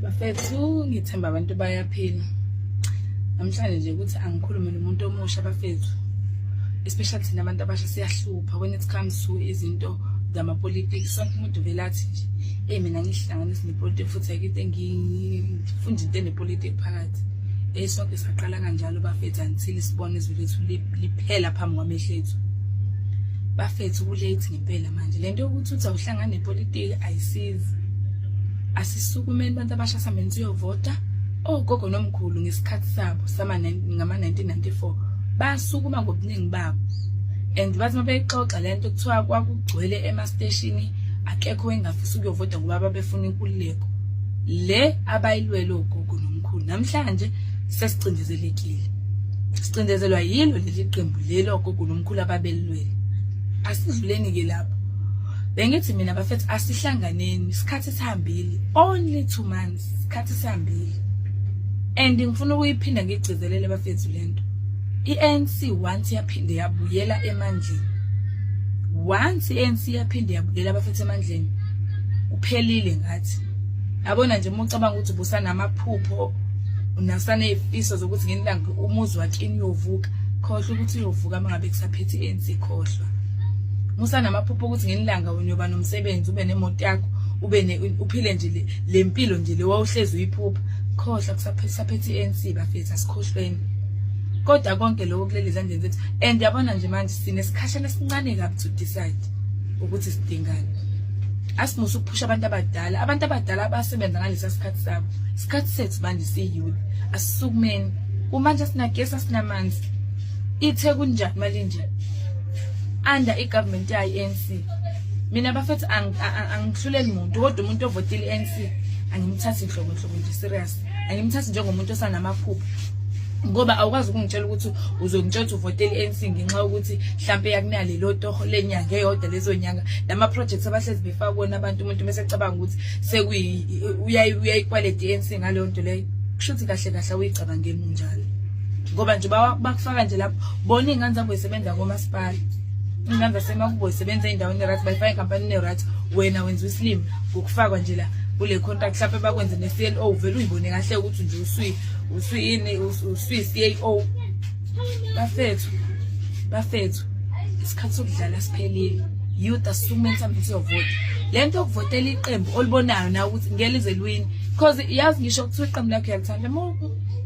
Bafethu, ngithemba abantu bayaphila. Namhlanje nje ukuthi angikhulume nomuntu omusha, bafethu. Especially thina abantu abasha siyahlupha when it comes to izinto zamapolitiki. Sonke umuntu vele athi nje, "Hey, mina ngihlanganisa nepolitiki futhi ayikho into engifunda into enepolitiki phakathi." Eh, sonke saqala kanjalo, bafethu, until sibone izwe lethu liphela phambi kwamehlo ethu. Bafethu, ku-late ngempela manje. Lento yokuthi uthi awuhlangani nepolitiki ayisizi. Asisukumeni, bantu abasha, sihambeni siyovota. Ogogo nomkhulu ngesikhathi sabo sama ngama-1994 basukuma ngobuningi babo and bathi uma beyixoxa le nto, kuthiwa kwakugcwele emasiteshini, akekho engafisa ukuyovota ngoba babefuna inkululeko le abayilwele ogogo nomkhulu. Namhlanje sesicindezelekile, sicindezelwa yilo leli qembu leli ogogo nomkhulu ababelilwele. Asidluleni-ke lapho. Bengithi mina, bafethu, asihlanganeni, isikhathi sihambile, only 2 months, isikhathi sihambile. And ngifuna ukuyiphinda ngigcizelele, bafethu, lento, i-ANC once yaphinde yabuyela emandleni, once i-ANC yaphinde yabuyela, bafethu, emandleni, kuphelile ngathi. Yabona nje, uma ucabanga ukuthi ubusanamaphupho, unasaney'fiso zokuthi ngelinye umuzi wakini uyovuka, khohlwa ukuthi uyovuka uma ngabe kusaphethe i-ANC, khohlwa. Musanamaphupho ukuthi ngelilanga wena uyoba nomsebenzi, ube nemoto yakho, ube ne uphile nje le mpilo nje le wawuhlezi uyiphupha, khohlwa, kusaphethe i-ANC, bafethu, asikhohlweni. Kodwa konke lokho kuleli zandleni zethu. And yabona nje manje sinesikhashana esincane kabi to decide ukuthi sidingani. Asimusa ukuphusha abantu abadala, abantu abadala abasebenza ngalesa sikhathi sabo. Isikhathi sethu manje siyi-youth, asisukumeni. Kumanje asinagesi, asinamanzi. Ithe kunjani mali nje under i-government yayo i-ANC? Mina, bafethu, angihluleli muntu, kodwa umuntu ovotile i-ANC angimthathi nhlobo nhlobo nje serious, angimthathi njengomuntu osanamaphupho, ngoba awukwazi ukungitshela ukuthi uzongitshela ukuthi uvotele i-ANC ngenxa yokuthi mhlampe yakunika lelo toho lenyanga eyodwa, lezo nyanga, lama projects abahlezi befaka kuwona abantu. Umuntu mase ecabanga ukuthi sekuyi uyayikweleta i-ANC ngaleyo nto leyo, kusho ukuthi kahle kahle awuyicabangeli unjalo, ngoba nje bakufaka nje lapho. Bona iy'ngane zabo yisebenza komasipala, iy'ngane zasemakubo yisebenza ey'ndaweni right, bayifaka enkampanini right, wena wenza isilima ngokufakwa nje la kule contract. Mhlawumbe bakwenze ne-CLO, vele uyibone kahle ukuthi nje usuyini, usuyi-CAO. Bafethu, bafethu, isikhathi sokudlala siphelile. Youth, asisukumeni sihambe siyovota. Le nto yokuvotela iqembu olibonayo nawe ukuthi ngeke lize liwine, because yazi ngisho kuthiwa iqembu lakho uyalithanda, uma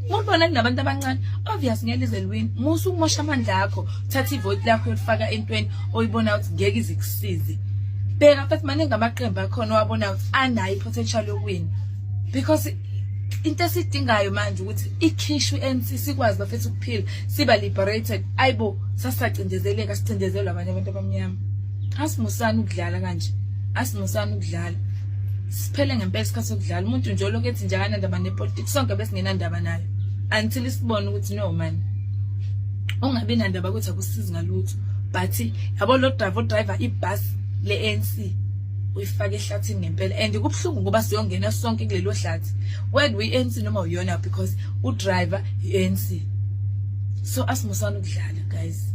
ulibona kunabantu abancane, obvious ngeke lize liwine. Musa ukumosha amandla akho, thatha ivoti lakho yolifaka entweni oyibonayo ukuthi ngeke ize ikusize. Bheka futhi, maningi amaqembu akhona owabonayo ukuthi anayo i-potential yokuwina, because into esidingayo manje ukuthi ikhishwe i-ANC, sikwazi, bafethu, ukuphila, siba liberated. Ayibo, sasacindezeleka, sicindezelwa abanye abantu abamnyama. Asimusani ukudlala kanje, asimusani ukudlala, siphele ngempela isikhathi sokudlala. Umuntu nje olokhu ethi nje akanandaba nepolitiki, sonke besingenandaba nayo until sibone ukuthi no man, ungabi nandaba ukuthi akusizi ngalutho. But yabo lo driver, driver ibhasi le-ANC, uyifake ehlathini ngempela, and kubuhlungu ngoba siyongena sonke kulelo hlathi, whether uyi-ANC noma uyona, because udriver i-ANC. So asimusani ukudlala, guys.